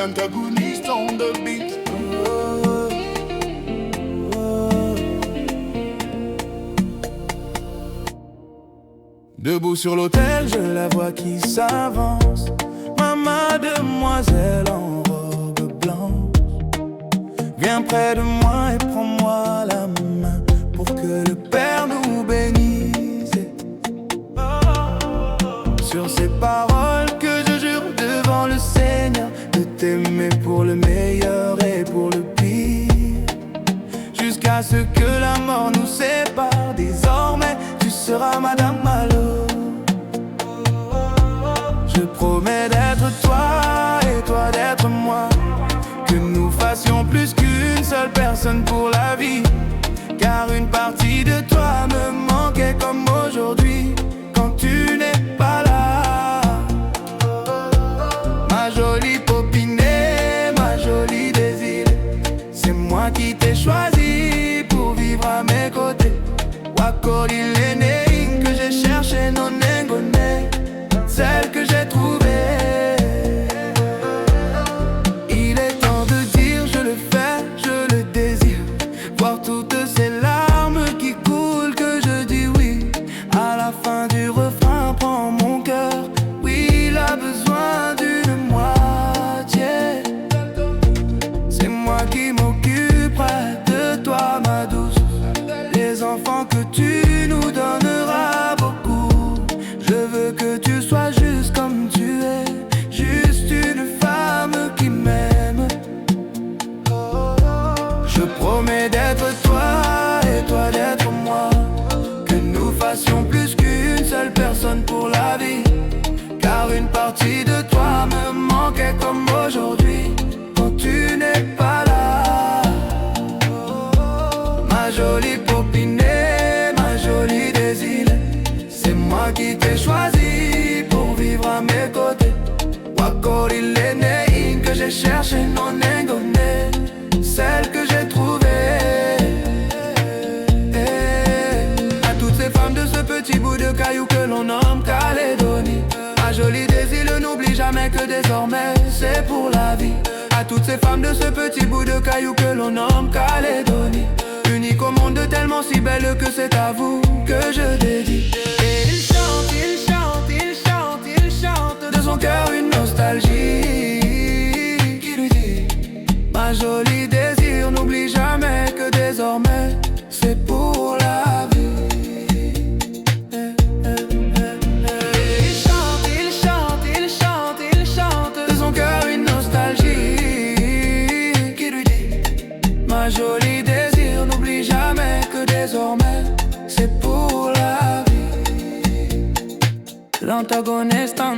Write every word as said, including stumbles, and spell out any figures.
Antagoniste on the beat. Debout sur l'autel, je la vois qui s'avance. Ma mademoiselle en robe blanche. Viens près de moi et prends-moi la main pour que le Père nous bénisse. Sur ces paroles que je jure devant le Seigneur de t'aimer pour le meilleur et pour le pire. Jusqu'à ce que la mort nous sépare, désormais tu seras ma dame à l'eau. Je promets d'être toi et toi d'être moi. Que nous fassions plus qu'une seule personne pour la vie. Car une partie de toi me manquait comme aujourd'hui quand tu n'es pas là. Ma jolie popinée, ma jolie Désirée, c'est moi qui t'ai choisi pour vivre à mes côtés. Wakoli le nei que j'ai cherché non nengone, celle que j'ai trouvée. Il est temps de dire je le fais, je le désire. Voir toutes ces larmes qui coulent que je dis oui. À la fin du refrain, prends mon cœur. Oui, il a besoin d'une moitié. C'est moi qui m'occuperai de toi, ma douce. Les enfants que tu nous donneras beaucoup. Je veux que tu sois juste comme tu es. Juste une femme qui m'aime. Je promets d'être toi et toi d'être moi. Que nous fassions plus qu'une seule personne pour la vie. Car une partie de toi me manquait comme aujourd'hui quand tu n'es pas là. Ma jolie popinée, ma jolie Désirée, c'est moi qui t'ai choisi pour vivre à mes côtés. Wakoli le nei que j'ai cherché non nengone, celle que j'ai trouvée. À toutes ces femmes de ce petit bout de caillou que l'on nomme Calédonie, ma jolie Désirée, n'oublie jamais que désormais c'est pour la vie. À toutes ces femmes de ce petit bout de caillou que l'on nomme Calédonie, unique au monde, tellement si belle que c'est à vous que je dédie. Et il chante, il chante, il chante, il chante de son cœur une nostalgie qui lui dit: ma jolie Désirée, n'oublie jamais que désormais c'est pour la vie. Il chante, il chante, il chante, il chante de son cœur une nostalgie qui lui dit: ma jolie Désirée, n'oublie jamais que désormais c'est pour la vie. L'antagoniste en